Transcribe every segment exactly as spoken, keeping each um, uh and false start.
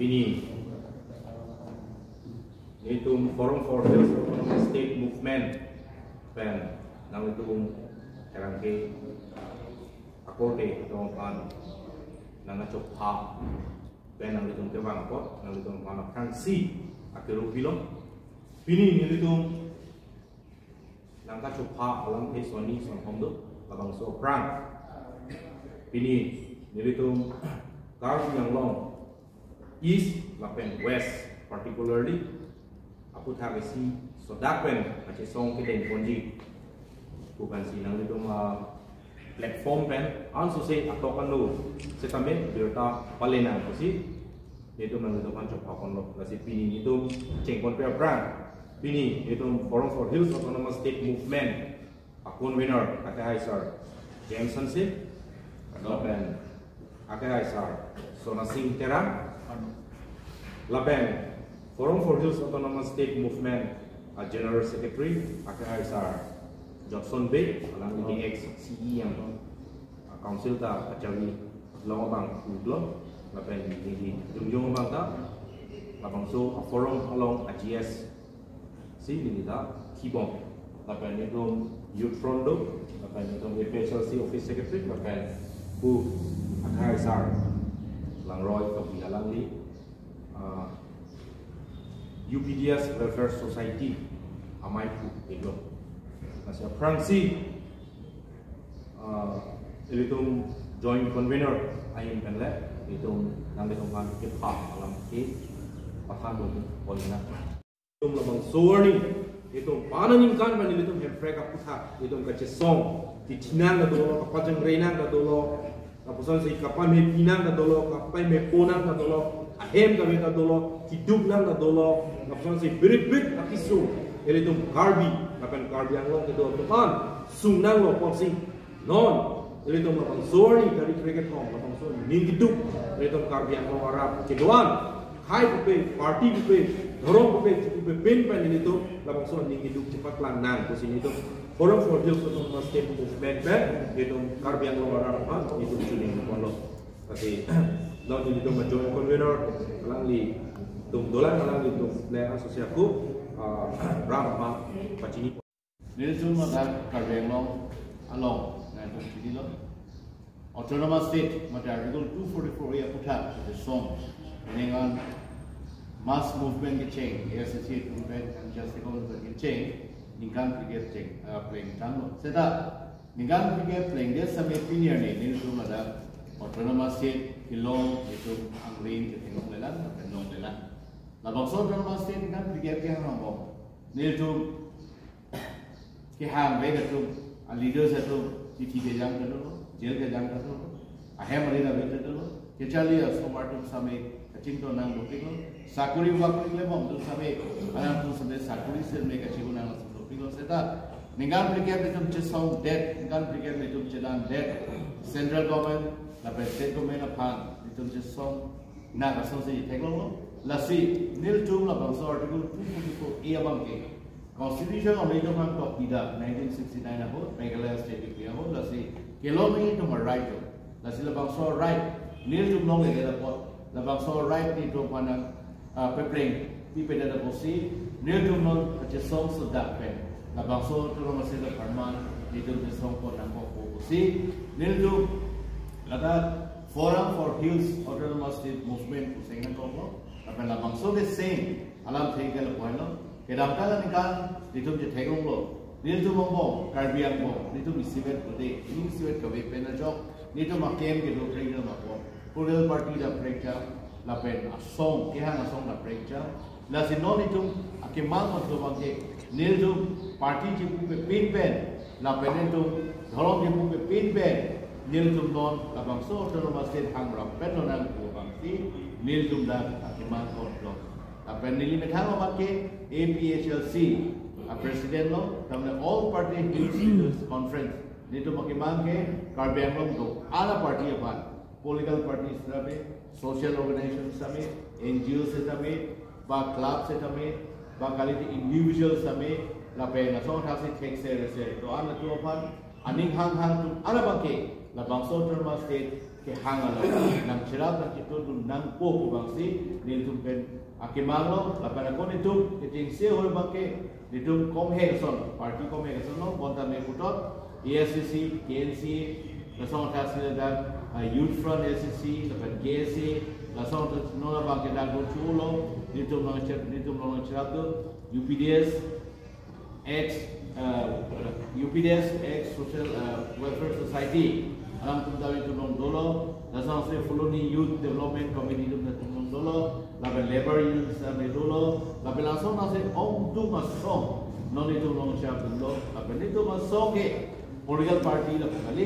Pini nelitum Forum for Hills Autonomous State Movement pen nanglitum kerang ke akorte atum aphan nangkachopha pen nanglitum kevang apot nanglitum aphan aphrangsi akero pilo. Pini nelitum nangkachopha alamthe sonni sonhom do, labangso aphrang pini nelitum Karbi Anglong East lapen West particularly aputhak isi sodak pen kachesong kedeng ponji pu pensi nanglitum a-platform pen ansose atok ano setame birta palenang pusi nelitum nanglitum aphan chopha ponlo. Lasi pini nelitum chengponpe aphrang pini nelitum Forum for Hills Autonomous State Movement a-convener akehai sir James Hanse, lapen akehai sir Sona Singh Terang, lapen Forum for Hills Autonomous State Movement a-General Secretary akehai sir Johnson Bey, alangli ex C E M, a-council ta kachari long abang pulo, lapen neli jongjong abang ta labangso a-forum along a-G S si neli ta kibom. Lapen nelitum Youth Front do, lapen nelitum A P H L C Office Secretary, lapen pu akehai sir Langroy Kapi alangli, ah, U P D S Welfare Society amei pu iklo. Lasi aphrangsi, ah, ilitum joint convener ahin penle ilitum nanglitum aphan kepha alam ke pathan do pon na. Itum labangso arni itum pana ningkan pen ilitum hemprek aputhak itum kachesong, tithinang ta dolo, kapajangrenang ta dolo, lapuson si kapamepinang ta dolo, kapameponang ta dolo, ahem kave ta dolo, kiduknang ta dolo, lapuson si birik birik akisung ilitum Karbi lapen Karbi Anglong kedo atum aphan sungnanglo pusi non ilitum labangso arni tarik kre-kethom labangso aning keduk ilitum Karbi Anglong arat kedo-an, khei pupe, party pupe, dhorom pupe, pupe pin pen ilitum labangso aning keduk chepaklang nang pusi ilitum Forum for Hills Autonomous State Movement pen ilitum Karbi Anglong arat aphan ilitum chuning ponlo. Lasi non ilitum a-joint convener alanglitum dolang, alanglitum le ansose ako, ah, ram aphan pachini. Nelitum ladak Karbi Anglong along nangtum chinilo. Autonomous State mate Article two forty-four A aputhak kachesong, ningkan mass movement kecheng, A S D C movement and just movement kecheng ningkan phlikep cheng, ah, plengtanglo. Seta ningkan phlikep plengdet sitame pini arni nelitum ladak Autonomous State kelong itum angring kethenglonglelang, kethenglonglelang. Labangso Autonomous State ningkan phlikep kehang angbong nelitum kehang vek atum, a-leaders atum, tithi kejang ta dolo, jail kejang ta dolo, ahem arit ave ta dolo, kecharli asomar atum sitame kachingthur nang dopiklo, sakori bakori klembom atum sitame, alang atum sitame sakori sitame kachingthur nang lason dopiklo seta. Ningkan phlikep itum chesongdet, ningkan phlikep itum chedandet, central government lapen state government aphan itum chesong nang asonsi theklonglo. Lasi nelitum labangso Article two forty-four A abang ke Constitution of India abang tok ida nineteen sixty-nine ahut, Meghalaya State kepi ahut, lasi kelong itum a-right lo. Lasi labangso right nelitum longledet apot, labangso right nelitum aphan nang, ah, pepleng pipedet apotsi nelitum non kachesong sodak pen labangso Autonomous State apharman nelitum chesong pon nangkokpo pusi nelitum ladak Forum for Hills Autonomous State Movement pu seng nangkoklo. Lapen labangso keseng alamthe ke lapu-an lo. Kedamtang aningkan nelitum chetheklonglo. Nelitum angbong, Karbi angbong, nelitum isivet pute, nelitum isivet kave pen ajok, nelitum akem kedo prengja ma apot, political party ta prengja, lapen asong, kehang asong ta prengja. Lasi non nelitum akemang atum abang ke, nelitum party chepupe pin pen, lapen nelitum dhorom chepupe pin pen, nelitum non labangso Autonomous State hangrap pen lonang pu abangsi nelitum dak akemang konlo. Lapen neli methang amat ke A P H L C a-president lo, tamne All Party Hills Leaders Conference. Nelitum akemang ke Karbi Anglong do-an a-party aphan, political party sitame, social organization sitame, N G O sitame, ba club sitame, ba kalite individual sitame, lapen asong thaksi thekser ser do-an atum aphan, aning hanghang atum an abang ke labangso Autonomous State kehang alam nangcherap nangkitun dun nangpo pu abangsi nelitum pen akemang lo. Lapen ako nelitum kechengsi ahut abangke nelitum konghe ason, party konghe ason lo, bonta me puthot A I C C, K N C A, lason athak si ladak, ah, Youth Front A I C C, lapen K S A, lason athak non abangke dak do chulo, nelitum nangcher, nelitum nangcherap do, U P D S, ex, ah, U P D S, ex Social, ah, Welfare Society, alangtum ta nelitum along dolo, lason si Phuloni Youth Development Committee atum ta nelitum along dolo, lapen Labour Union ta nelitum dolo, lapen lason si ongdung asong, non nelitum along siap dolo, lapen nelitum asong ke political party lapu kali,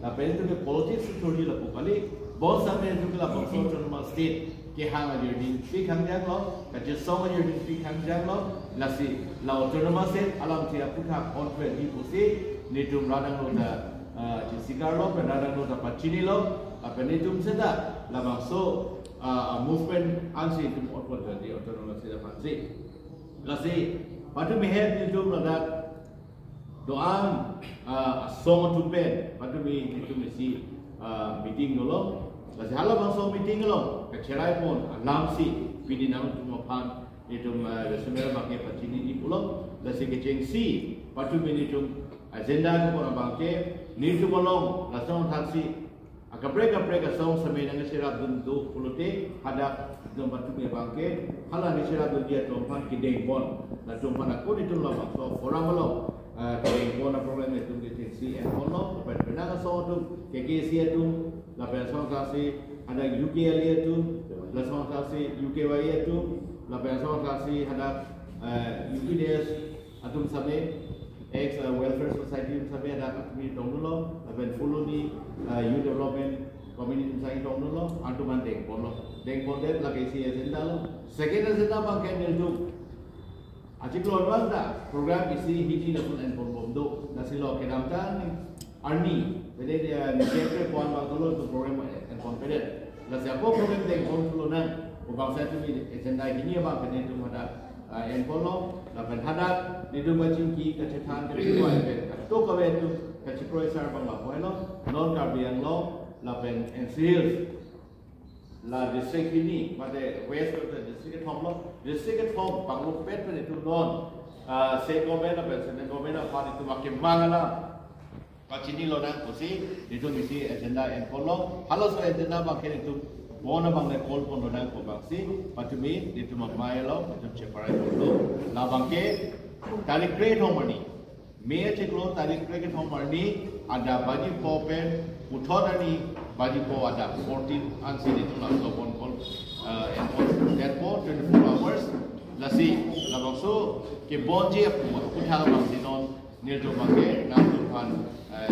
lapen nelitum ke politics authority lapu kali, bonsitame nelitum ke labangso Autonomous State kehang ajoine pik hangjang lo, kachesong ajoine pik hangjang lo, lasi la Autonomous State alam si aphuthak onpe di pusi nelitum rat angno ta, ah, chesikar lo, pen rat angno ta pachini lo, lapen nelitum seta labangso, ah, movement ansi nelitum otpon jadi Autonomous State aphansi. Lasi patumi ahem nelitum ladak do-an, ah, asong atum pen patumi nelitum isi, ah, meeting dolo. Lasi halabangso meeting along kacherai pon alamsi pini nangtum aphan nelitum, ah, resume abangke pachiniji pulo. Lasi kechengsi patumi nelitum agenda kepon abangke nelitum along lason athak si akaprek kaprek asong sitame nangcherap dun do pulote hadak nelitum patumi abangke hala nangcherap dunji atum aphan kedeng pon, latum aphan ako nelitum labangso forum along, ah, kedeng pon aprogram nelitum kechengsi enpon lo, lapen penang asong atum, K K C atum, lapen lason athak si hadak U K L A atum, lason athak si U K Y A atum, lapen lason athak si hadak, ah, U P D S atum sitame, ex, ah, Welfare Society atum sitame hadak patumi tongdunlo, lapen Phuloni, ah, Youth Development Committee atum sitame tongdunlo, latum aphan deng ponlo. Deng pondet lake isi agenda lo. Second agenda abangke nelitum achiklo abang ta program isi hini lason enpon bom do. Lasi lo kedamtang arni, bede dia ni kepre pon abang dolo, latum program enponpedet. Lasi ako program deng pon pulo nang, pu abangsi patumi agenda hini abangke nelitum hadak, ah, enpon lo, lapen hadak nelitum kachingki kachethan kachingki pen katok kave atum kachikroi sar abang lapu-an lo, non Karbi Anglong lapen N C Hills, la district hini, mate West Karbi district kethom lo, district kethom pangrupet pen nelitum non, ah, state government lapen central government aphan nelitum akemang alam pachini lonang pusi nelitum isi agenda enpon lo. Halaso agenda abangke nelitum bon abang le call pon lonang pu abangsi patumi nelitum amei along nelitum cheparai pon lo. Labangke tarik kre-kethom arni, May achiklo tarik kre-kethom arni, adap baji pho pen puthot arni baji pho adap fourteen ansi nelitum laso bon call, eh, enpon, enpon twenty-four hours. Lasi labangso kebonji aphuthak abangsi non nelitum abangke nangtum aphan, eh,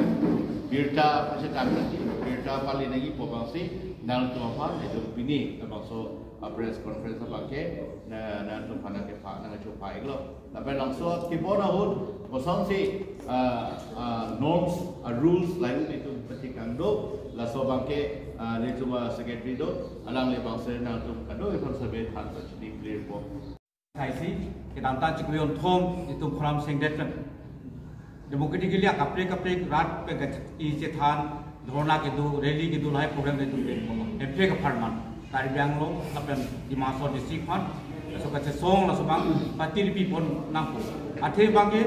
birta pachetang nangji, birta pali nangji pu abangsi nangtum aphan nelitum pini labangso, ah, press conference abangke na, nangtum aphan nangkepha, nangkachopha-iklo. Lapen labangso kebon ahut kosonsi, ah, ah, norms, ah, rules lahai nelitum pachekang do, laso abangke, ah, nelitum, ah, secretary do, alangli abangsi nangtum kadokave aphan save than pachini clear po. Thaisi, kedamtang chiklo kethom nelitum program sengdet pen democratically akaprek kaprek rat pen kachethan, dhorna kedo, rally kedo lahai program nelitum pen kono. Hemprek apharman, Karbi Anglong lapen Dima Hasao district aphan, laso kachesong laso abang patiripi pon nangpo. Athe abangke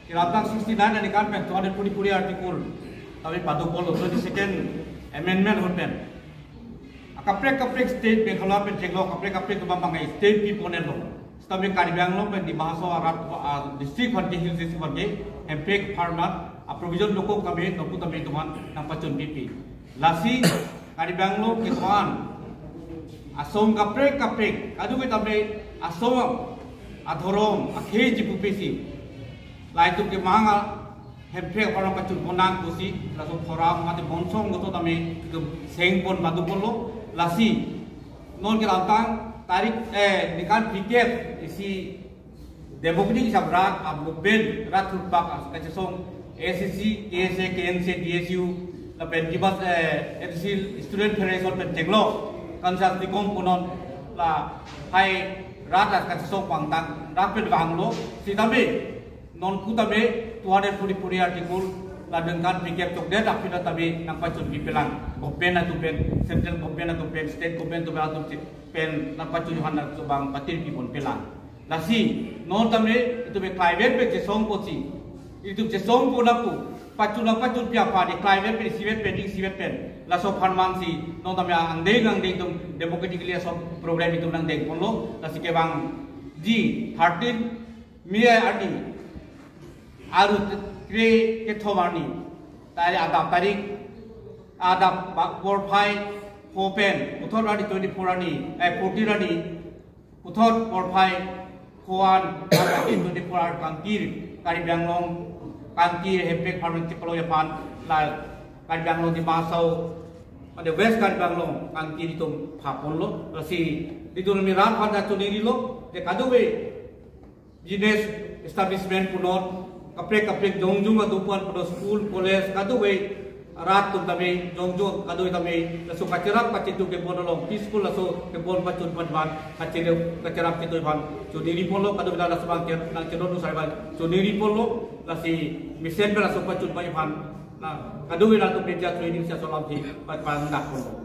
kedamtang sixty-nine aningkan pen two hundred forty-four article tame padopon lo, twenty-second amendment ahut pen akaprek kaprek state, Meghalaya pen chenglo akaprek kaprek atum abang state pi pon-et lo. Sitame Karbi Anglong pen Dima Hasao arat, ah, district aphan ke, hill district aphan ke hemprek apharman, ah, provision dokok tame, dokok tame atum aphan nangpachun pipi. Lasi Karbi Anglong kedo-an asong kaprek kaprek, kadokave tame asong, adhorom, akhei ji pupe si lahai atum kemang a hemprek apharman pachun pon nang pusi, laso forum mate bonsong koto tame itum seng pon padopon lo. Lasi non kedamtang tarik, eh, ningkan phlikep isi democratic hisap rat a-movement, rat thurpak a kachesong A I C C, K S A, K N C A, D S U, lapen Dima, eh, N C Student Federation pen chenglo, Kansas Nikom punon, lahai rat a kachesong pangdang rat pen vanglo, sitame non kutame two hundred forty-four article La ningkan phlikep chokdet aphi ta tame nangpachun pipelang. Government atum pen, central government atum pen, state government atum pen, atum che-, pen nangpachun han atum abang patir pipon pelang. Lasi, non tame itum ke climate pen chesong posi, itum chesong po napu, pachun nangpachun pi aphan, climate pen, isivet pen, isivet pen. Laso aphan mansi, non tame angdeng angdeng itum democratically aso program itum nangdeng ponlo, lasi kevangji thirteen May arni, aru kre kethom arni, tari adap tarik, adap ba-, porphai pho pen, puthot arni twenty-four arni, eh, fourteen arni, puthot porphai pho an, twenty-four hour kangkir, Karbi Anglong kangkir hempek pharman kepalo aphan, la Karbi Anglong Dima Hasao, pada West Karbi Anglong kangkir itum phaponlo, lasi itum miran phan ta choningri lo, je kadokave business establishment punon, kaprek kaprek jongjong atum aphan punon, school, college, kadokave rat atum tame, jongjong kadokave tame, laso kacherap kachetu kebon along, peaceful laso kebon pachun aphan, kachele kacherap chetu aphan choningri ponlo, kadokave laso abang cher-, nangcherap nusai abang choningri ponlo, lasi mesen pen laso pachun aphan, na, kadokave atum media training session alam si, pa-, pangdak ponlo.